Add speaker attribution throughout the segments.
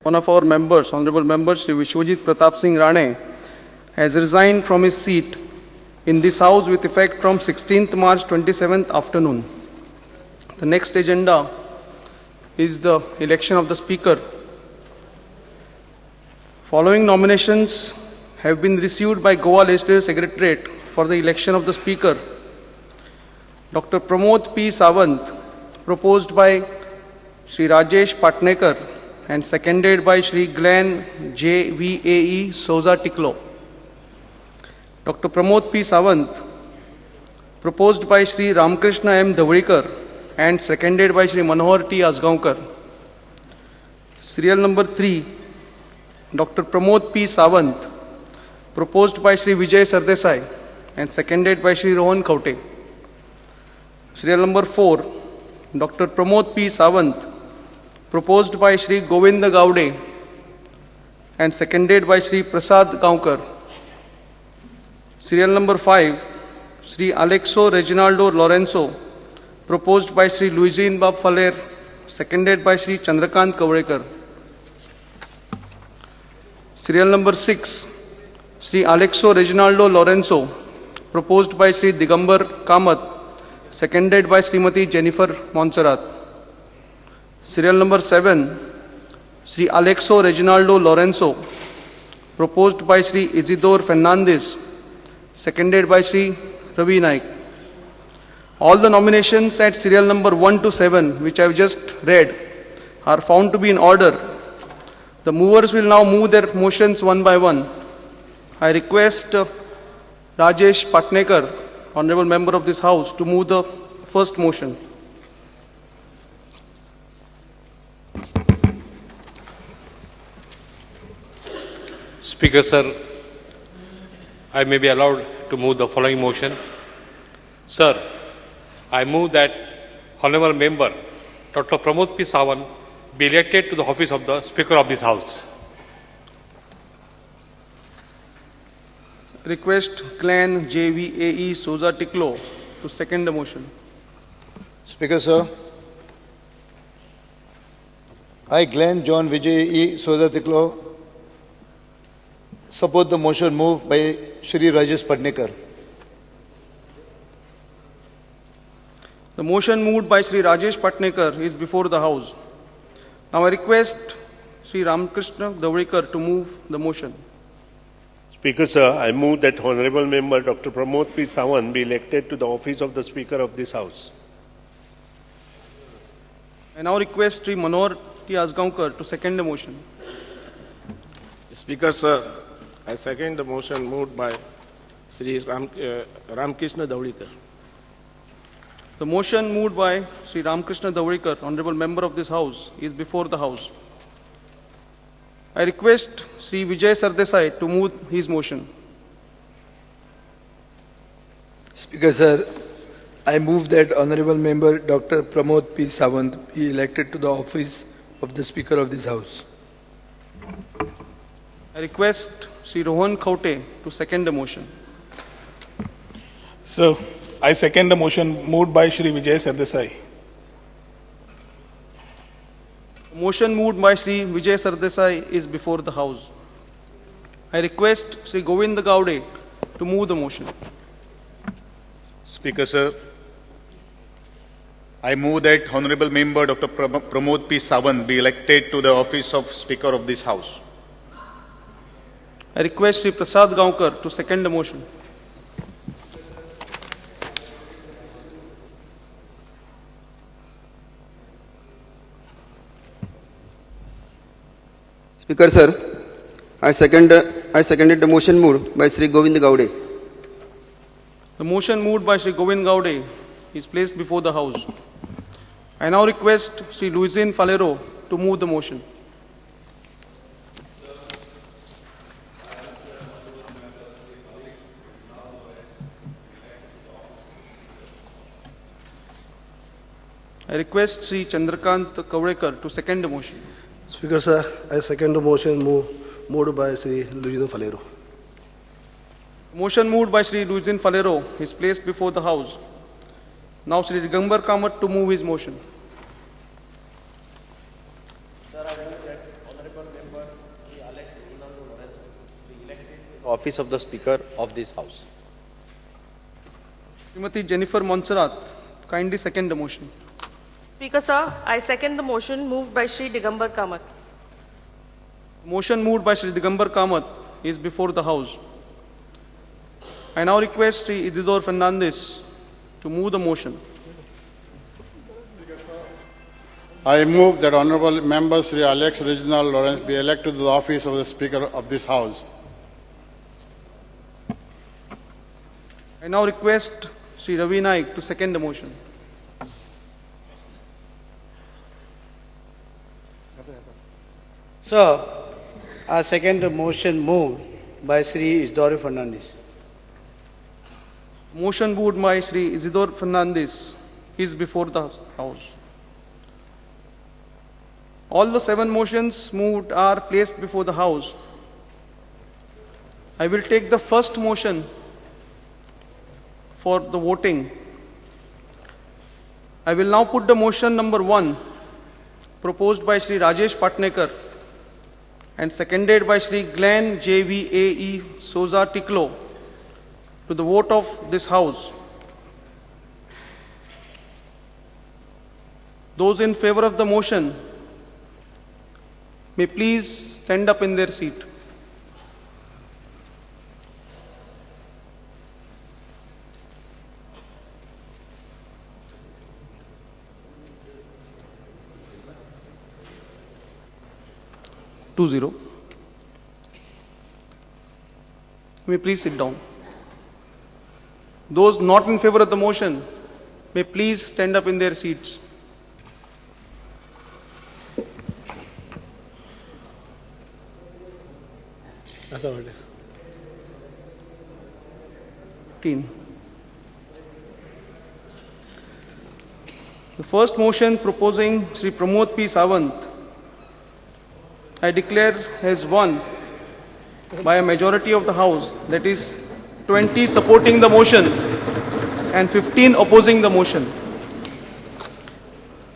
Speaker 1: One of our members, Honorable Member Shri Vishwajit Pratapsingh Rane, has resigned from his seat in this House with effect from 16th March 27th afternoon. The next agenda is the election of the Speaker. Following nominations have been received by Goa Legislative Secretariat for the election of the Speaker. Dr. Pramod P. Sawant, proposed by Shri Rajesh Patnekar and seconded by Shri Glenn J. V. A. E. Souza Tiklo. Dr. Pramod P. Sawant, proposed by Shri Ramkrishna M. Dhavalikar and seconded by Shri Manohar T. Azgaonkar. Serial number 3, Dr. Pramod P. Sawant, proposed by Shri Vijay Sardesai and seconded by Shri Rohan Khaunte. Serial number 4, Dr. Pramod P. Sawant, proposed by Shri Govind Gaude and seconded by Shri Prasad Gaonkar. Serial number 5, Shri Aleixo Reginaldo Lourenco, proposed by Shri Luizinho Bab Faleiro, seconded by Shri Chandrakant Kavlekar. Serial number 6, Shri Aleixo Reginaldo Lourenco, proposed by Shri Digambar Kamat, seconded by Srimati Jennifer Montserrat. Serial number 7, Shri Aleixo Reginaldo Lourenco, proposed by Shri Isidore Fernandez, seconded by Shri Ravi Naik. All the nominations at serial number 1 to 7, which I have just read, are found to be in order. The movers will now move their motions one by one. I request Rajesh Patnekar, Honorable Member of this House, to move the first motion.
Speaker 2: Speaker, sir, I may be allowed to move the following motion. Sir, I move that Honorable Member Dr. Pramod P. Sawant be elected to the office of the Speaker of this House.
Speaker 1: Request Clan JVAE Souza Tiklo to second the motion.
Speaker 3: Speaker, sir, I, Glenn John Vijay E. Souza Tiklo, support the motion moved by Shri Rajesh Patnekar.
Speaker 1: The motion moved by Shri Rajesh Patnekar is before the House. Now I request Shri Ramkrishna Dhavalikar to move the motion.
Speaker 4: Speaker, sir, I move that Honorable Member Dr. Pramod P. Sawant be elected to the office of the Speaker of this House.
Speaker 1: I now request Shri Manohar T. Azgaonkar to second the motion.
Speaker 5: Speaker, sir, I second the motion moved by Shri Ramkrishna Dhavalikar.
Speaker 1: The motion moved by Shri Ramkrishna Dhavalikar, Honorable Member of this House, is before the House. I request Shri Vijay Sardesai to move his motion.
Speaker 6: Speaker, sir, I move that Honorable Member Dr. Pramod P. Sawant be elected to the office of the Speaker of this House.
Speaker 1: I request Shri Rohan Khaunte to second the motion.
Speaker 7: Sir, I second the motion moved by Shri Vijay Sardesai.
Speaker 1: The motion moved by Shri Vijay Sardesai is before the House. I request Shri Govind Gaude to move the motion.
Speaker 8: Speaker, sir, I move that Honorable Member Dr. Pramod P. Sawant be elected to the office of Speaker of this House.
Speaker 1: I request Shri Prasad Gaonkar to second the motion.
Speaker 9: Speaker, sir, I seconded the motion moved by Shri Govind Gaude.
Speaker 1: The motion moved by Shri Govind Gaude is placed before the House. I now request Shri Luizinho Faleiro to move the motion. I request Shri Chandrakant Kavlekar to second the motion.
Speaker 10: Speaker, sir, I second the motion moved by Shri Luizinho Faleiro.
Speaker 1: Motion moved by Shri Luizinho Faleiro is placed before the House. Now Shri Digambar Kamat to move his motion.
Speaker 4: Sir, I move that Honorable
Speaker 11: Office of the Speaker of this House.
Speaker 1: Srimati Jennifer Monserrat, kindly second the motion.
Speaker 12: Speaker, sir, I second the motion moved by Shri Digambar Kamath.
Speaker 1: Motion moved by Shri Digambar Kamath is before the House. I now request Shri Isidore Fernandez to move the motion.
Speaker 13: I move that Honorable Member Sri Alex Reginald Lawrence be elected to the office of the Speaker of this House.
Speaker 1: I now request Shri Ravi Naik to second the motion.
Speaker 14: Sir, I second the motion moved by Sri Isidore Fernandez.
Speaker 1: Motion moved by Shri Isidore Fernandez is before the House. All the seven motions moved are placed before the House. I will take the first motion for the voting. I will now put the motion number 1 proposed by Shri Rajesh Patnekar and seconded by Shri Glenn J.V.A.E. Souza Tiklo to the vote of this House. Those in favor of the motion may please stand up in their seat. 2-0. May please sit down. Those not in favor of the motion may please stand up in their seats.
Speaker 10: आसा व्हडलें.
Speaker 1: 15. The first motion proposing Sri Pramod P. Sawant, I declare has won by a majority of the House, that is 20 supporting the motion and 15 opposing the motion.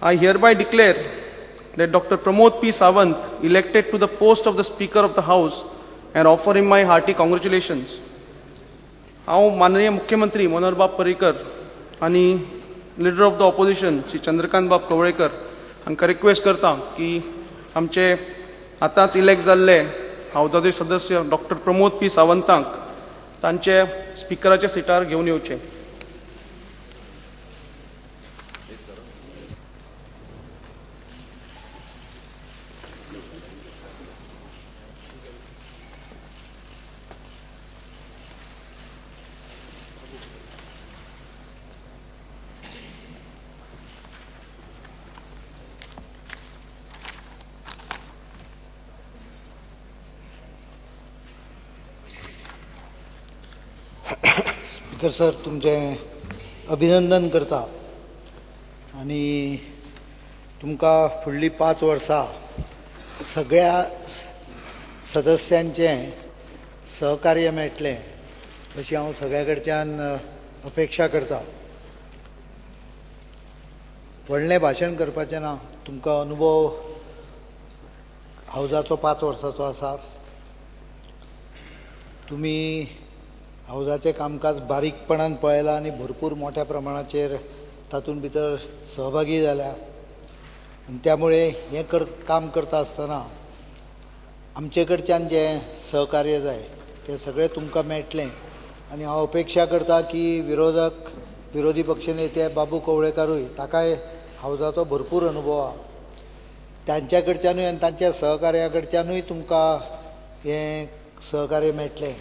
Speaker 1: I hereby declare that Dr. Pramod P. Sawant elected to the post of the Speaker of the House and offer him my hearty congratulations. हांव माननीय मुख्यमंत्री मनोहरबाब पर्रीकर आनी leader of the opposition Shri Chandrakant बाब कवळेकर हांकां request करता की आमचे आतांच इलेक्ट जाल्ले हावजाचे सदस्य डॉक्टर प्रमोद पी सावंतांक तांचे स्पिकराच्या सिटार घेवन येवचे.
Speaker 3: स्पीकर सर, तुमचें अभिनंदन करता आनी तुमकां फुडलीं 5 वर्सां सगळ्या सदस्यांचें सहकार्य मेळटलें अशी हांव सगळ्या कडच्यान अपेक्षा करता. व्हडलें भाशण करपाचें ना, तुमकां अनुभव हावजाचो 5 वर्सांचो आसा. तुमी हावजाचें कामकाज बारीकपणान पळयलां आनी भरपूर मोठ्या प्रमाणाचेर तातूंत भितर सहभागी जाल्या आनी त्यामुळे हें काम करता आसतना आमचे कडच्यान जें सहकार्य जाय तें सगळें तुमकां मेळटलें आनी हांव अपेक्षा करता की विरोधी पक्षनेते बाबू कवळेकारूय ताकाय हावजाचो भरपूर अनुभव आसा, तांच्या कडच्यानूय आनी तांच्या सहकार्या कडच्यानूय तुमकां हें सहकार्य मेळटलें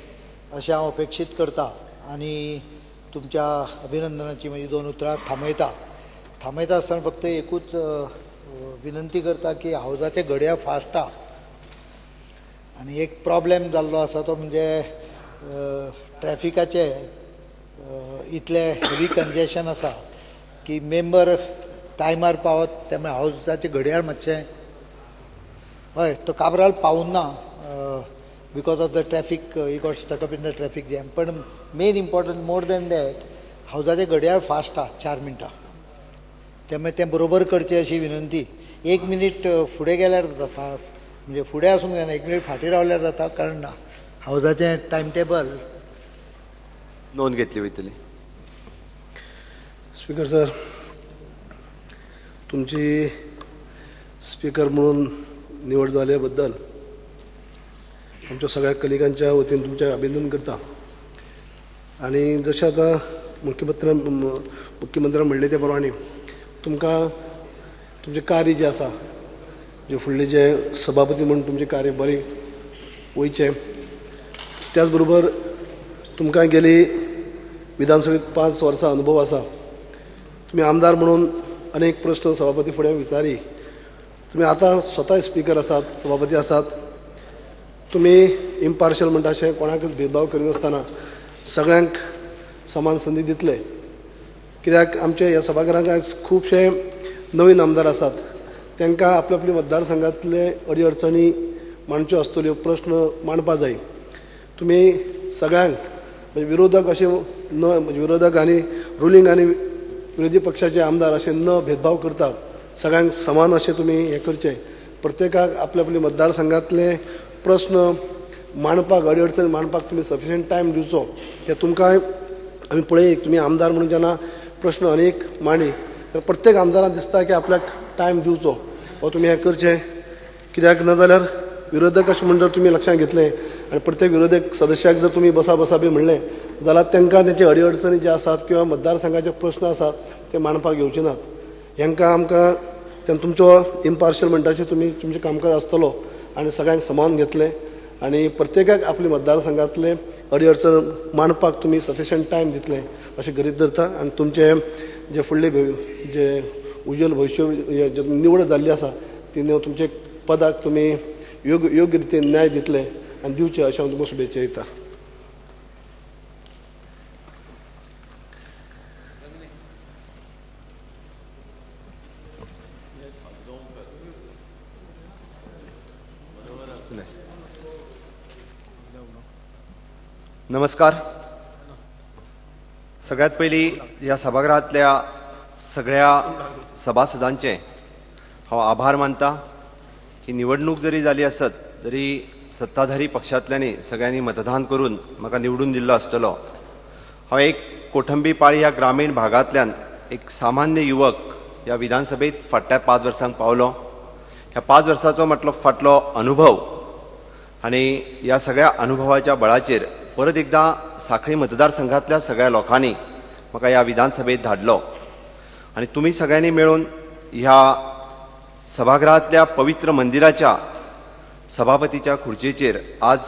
Speaker 3: अशें हांव अपेक्षीत करता आनी तुमच्या अभिनंदनाची म्हजी 2 उतरां थांबयता. थांबयता आसतना फक्त एकूच विनंती करता की हावजाचे घडया फास्ट आसा आनी एक प्रॉब्लेम जाल्लो आसा तो म्हणजे ट्रॅफिकाचे इतलें हेवी कंजेशन आसा की मेंबर टायमार पावत, त्यामुळे हावजाचे घडयाळ मातशें हय तो काब्राल पावून ना because of the traffic, he got stuck up in the traffic jam. पण main important more than that हावजाचे घडयाळ फास्ट आसा 4 मिनटां, त्यामुळे तें बरोबर करचें अशी विनंती. 1 मिनीट फुडें गेल्यार जाता, म्हणजे फुडें आसूंक जायना, 1 मिनीट फाटीं रावल्यार जाता, कारण हावजाचें टायम टेबल
Speaker 9: नोंद घेतली वयतली.
Speaker 10: स्पीकर सर, तुमची स्पीकर म्हणून निवड जाल्या बद्दल आमच्या सगळ्या कलिगांच्या वतीन तुमचें अभिनंदन करता. आनी जशें आतां मुख्यमंत्र्यान म्हणलें ते प्रमाणे तुमकां तुमचें कार्य जें आसा, जे फुडले जे सभापती म्हूण तुमचें कार्य बरें वयचें. त्याच बरोबर तुमकां गेली विधानसभेत 5 वर्सां अनुभव आसा. तुमी आमदार म्हणून अनेक प्रश्न सभापती फुडें विचारी. तुमी आतां स्वता स्पीकर आसात, सभापती आसात. तुमी इम्पार्शल म्हणटा अशें कोणाकच भेदभाव करिनासतना सगळ्यांक समान संदी दितले. कित्याक आमचे ह्या सभाघरांत आयज खुबशे नवीन आमदार आसात, तांकां आपल्या आपल्या मतदारसंघांतले अडी अडचणी मांडच्यो आसतल्यो, प्रश्न मांडपा जाय. तुमी सगळ्यांक म्हणजे विरोधक अशें न म्हणजे विरोधक आनी रुलींग आनी विरोधी पक्षाचे आमदार अशें न भेदभाव करता सगळ्यांक समान अशें तुमी हें करचें. प्रत्येकाक आपल्या आपल्या मतदारसंघांतले प्रस्न मांडपाक, अडी अडचणी मांडपाक तुमी सफिशियंट टायम दिवचो. हें तुमकां आमी पळय, तुमी आमदार म्हणून जेन्ना प्रश्न अनेक मांडी तर प्रत्येक आमदाराक दिसता की आपल्याक टायम दिवचो, हो तुमी हें करचें. कित्याक ना जाल्यार विरोधक अशें म्हण जर तुमी लक्षांत घेतलें आनी प्रत्येक विरोधक सदस्याक जर तुमी बसा बसा बी म्हणलें जाल्यार तांकां तेंचे अडी अडचणी जे आसात किंवा मतदारसंघाचे प्रस्न आसात ते मांडपाक येवचे नात. हेंकां आमकां तेन्ना तुमचो इम्पार्शल म्हणटाचे तुमी तुमचें कामकाज आसतलो आनी सगळ्यांक समान घेतलें आनी प्रत्येकाक आपले मतदारसंघांतले अडी अडचण मांडपाक तुमी सफिशियंट टायम दितले अशें गरीब धरता. आनी तुमचें जे फुडले जे उज्वल भविश्य जे निवड जाल्ली आसा ती तुमचे पदाक तुमी योग्य रितीन न्याय दितले आनी दिवचे अशें हांव तुमकां शुभेच्छा दिता.
Speaker 9: नमस्कार. सगळ्यात पयलीं ह्या सभागृहांतल्या सगळ्या सभासदांचे हांव आभार मानता की निवडणूक जरी जाली आसत तरी सत्ताधारी पक्षांतल्यांनी सगळ्यांनी मतदान करून म्हाका निवडून दिल्लो आसतलो. हांव एक कोठंबी पाळी ह्या ग्रामीण भागांतल्यान एक सामान्य युवक ह्या विधानसभेत फाटल्या 5 वर्सांक पावलो. ह्या 5 वर्साचो म्हटलो फाटलो अनुभव आनी ह्या सगळ्या अनुभवाच्या बळाचेर परत एकदां साखळी मतदारसंघांतल्या सगळ्या लोकांनी म्हाका ह्या विधानसभेत धाडलो आनी तुमी सगळ्यांनी मेळून ह्या सभागृहांतल्या पवित्र मंदिराच्या सभापतीच्या खुर्चेचेर आज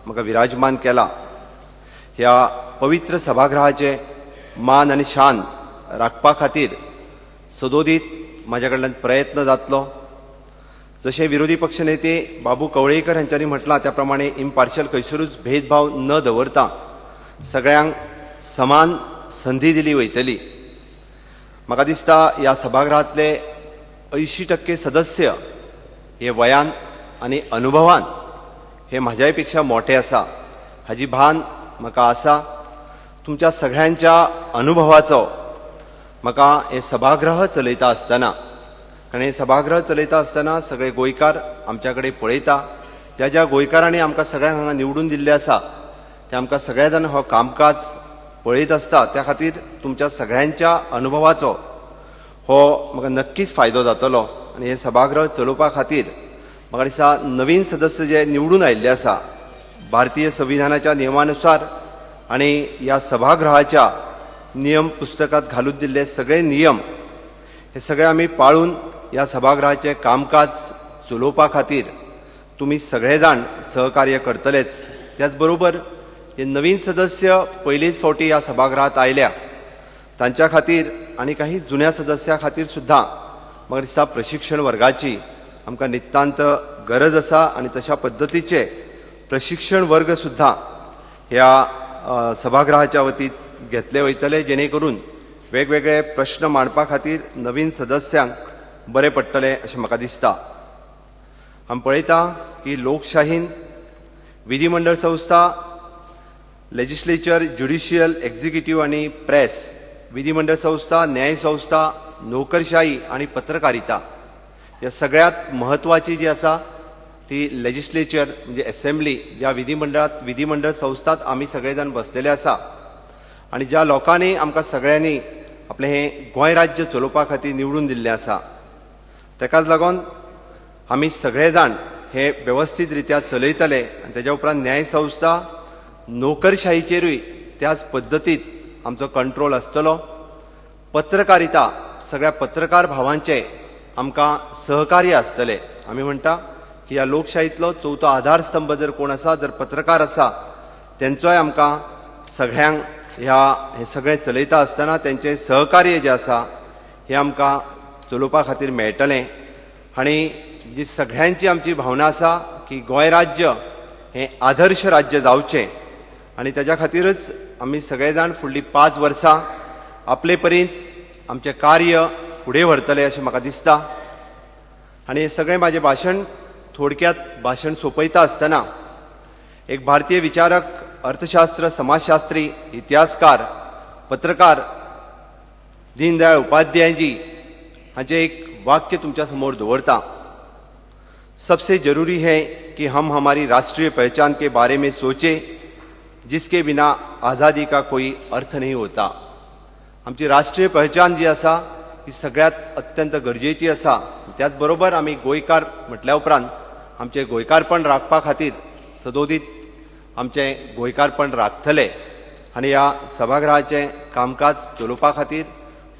Speaker 9: म्हाका विराजमान केला. ह्या पवित्र सभागृहाचे मान आनी शान राखपा खातीर सदोदीत म्हाज्या कडल्यान प्रयत्न जातलो. जशें विरोधी पक्ष नेते बाबू कवळेकर हांच्यांनी म्हटलां त्या प्रमाणे इम्पार्शल खंयसरूच भेदभाव न दवरता सगळ्यांक समान संदी दिली वयतली. म्हाका दिसता ह्या सभागृहांतले 80% सदस्य हे वयान आनी अनुभवान हे म्हाज्याय पेक्षा मोठे आसा हाजी भान म्हाका आसा. तुमच्या सगळ्यांच्या अनुभवाचो म्हाका हे सभागृह चलयता आसतना, कारण हे सभागृह चलयता आसतना सगळे गोंयकार आमच्या कडेन पळयता. ज्या ज्या गोंयकारांनी आमकां सगळ्यांक हांगा निवडून दिल्लें आसा ते आमकां सगळ्या जाण हो कामकाज पळयत आसता. त्या खातीर तुमच्या सगळ्यांच्या अनुभवाचो हो म्हाका नक्कीच फायदो जातलो आनी हें सभागृह चलोवपा खातीर म्हाका दिसता नवीन सदस्य जे निवडून आयिल्ले आसा भारतीय संविधानाच्या नियमानुसार आनी ह्या सभागृहाच्या नियम पुस्तकांत घालून दिल्ले सगळे नियम हे सगळे आमी पाळून ह्या सभागृहाचें कामकाज चलोवपा खातीर तुमी सगळे जाण सहकार्य करतलेच. त्याच बरोबर जे नवीन सदस्य पयलीच फावटी ह्या सभागृहांत आयल्या तांच्या खातीर आनी काही जुन्या सदस्या खातीर सुद्दां म्हाका दिसता प्रशिक्षण वर्गाची आमकां नितांत गरज आसा आनी तशा पद्दतीचे प्रशिक्षण वर्ग सुद्दां ह्या सभागृहाच्या वतीन घेतले वयतले, जेणे करून वेगवेगळे प्रश्न मांडपा खातीर नवीन सदस्यांक बरें पडटलें अशें म्हाका दिसता. आमी पळयता की लोकशाहीन विधिमंडळ संस्था, लेजिस्लेचर, ज्युडिशियल, एक्झिक्युटीव आनी प्रेस, विधिमंडळ संस्था, न्याय संस्था, नोकरशाही आनी पत्रकारिता ह्या सगळ्यांत म्हत्वाची जी आसा ती लेजिस्लेचर म्हणजे एसेंब्ली, ज्या विधिमंडळात विधिमंडळ संस्थात आमी सगळे जाण बसलेले आसा आनी ज्या लोकांनी आमकां सगळ्यांनी आपलें हें गोंय राज्य चलोवपा खातीर निवडून दिल्लें आसा, तेकाच लागून आमी सगळे जाण हे वेवस्थीत रित्या चलयतले. आनी तेज्या उपरांत न्यायसंस्था नोकरशाहीचेरूय त्याच पद्दतीत आमचो कंट्रोल आसतलो. पत्रकारिता सगळ्या पत्रकार भावांचे आमकां सहकार्य आसतलें. आमी म्हणटा की ह्या लोकशाहीतलो चवथो आधारस्तंभ जर कोण आसा जर पत्रकार आसा, तेंचोय आमकां सगळ्यांक ह्या हें सगळें चलयता आसतना तेंचें सहकार्य जें आसा हें आमकां चलोवपा खातीर मेळटलें. आनी जी सगळ्यांची आमची भावना आसा की गोंय राज्य हें आदर्श राज्य जावचें आनी तेज्या खातीरच आमी सगळे जाण फुडलीं 5 वर्सां आपले परीन आमचें कार्य फुडें व्हरतले अशें म्हाका दिसता. आनी हें सगळें म्हाजें भाशण थोडक्यात भाशण सोंपयता आसतना एक भारतीय विचारक, अर्थशास्त्र, समाजशास्त्री, इतिहासकार, पत्रकार दीनदयाळ उपाध्यायजी हांचें एक वाक्य तुमच्या समोर दवरता. सबसे जरूरी है कि हम हमारी राष्ट्रीय पहचान के बारे में सोचें, जिसके बिना आज़ादी का कोई अर्थ नहीं होता. आमची राष्ट्रीय पहचान जी आसा ती सगळ्यांत अत्यंत गरजेची आसा. त्याच बरोबर आमी गोंयकार म्हटल्या उपरांत आमचें गोंयकारपण राखपा खातीर सदोदीत आमचें गोंयकारपण राखतले. आनी ह्या सभागृहाचें कामकाज चलोवपा खातीर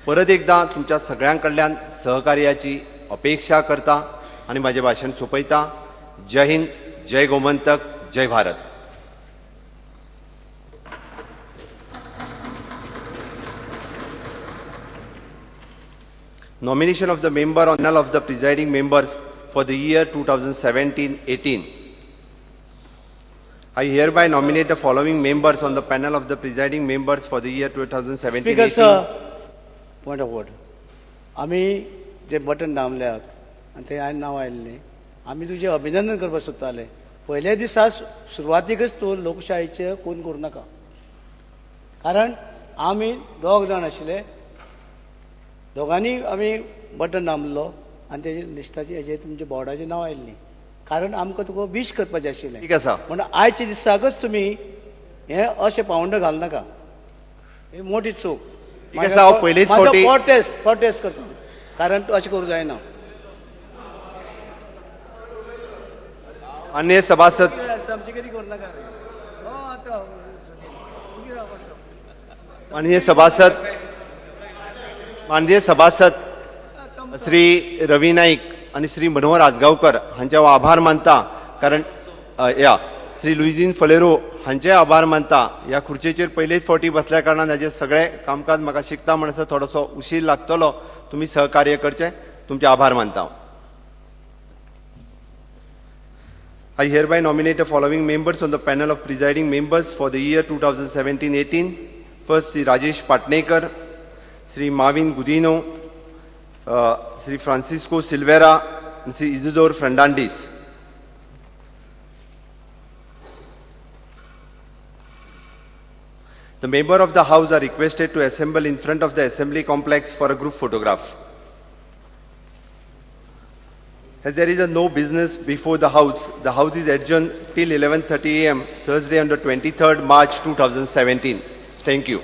Speaker 9: परत एकदां तुमच्या सगळ्यां कडल्यान सहकार्याची अपेक्षा करता आनी म्हाजें भाशण सोंपयता. जय हिंद, जय गोमंतक, जय Bharat. Nomination of the member on panel of the presiding members for the year 2017-18. I hereby nominate the following members on the panel of the presiding members for the year 2017-18.
Speaker 14: Speaker sir, point of order. आमी जे button दामल्यात आनी ते हांवें नांव आयिल्लें, आमी तुजें अभिनंदन करपाक सोदताले. पयल्या दिसा सुरवातीकच तूं लोकशाहीचें खून करूं नाका, कारण आमी दोग जाण आशिल्ले, दोगांनी आमी बटन दामलो आनी तेजे लिस्टाचे हेजे तुमच्या बोर्डाचें नांव आयिल्लें, कारण आमकां तुका वीश करपाचें आशिल्लें.
Speaker 9: ठीक आसा.
Speaker 14: म्हणून आयच्या दिसाकच तुमी हें अशें पावंडो घालनाका, ही मोठी चूक.
Speaker 9: ठीक आसा, हांव पयलेच फावटी
Speaker 14: प्रोटेस्ट करता, कारण तूं अशें करूं जायना.
Speaker 9: माननीय सभासद, माननीय सभासद, माननीय सभासद श्री रवी नाईक आनी श्री मनोहर आजगांवकर हांचे हांव आभार मानता, कारण या श्री लुईजीन फलेरो हांचे आभार मानता. ह्या खुर्चेचेर पयलेच फावटी बसल्या कारणान हाजें सगळें कामकाज म्हाका शिकता म्हणसर थोडोसो उशीर लागतलो, तुमी सहकार्य करचें, तुमचे आभार मानता. I hereby nominate the following members on the panel of presiding members for the year 2017-18. First, Sri Rajesh Patnekar, Sri Marvin Gudino, Sri Francisco Silveira, and Sri Isidore Fernandez. The member of the House are requested to assemble in front of the Assembly complex for a group photograph. As there is a no business before the House is adjourned till 11:30 a.m. Thursday on the 23rd March 2017. Thank you.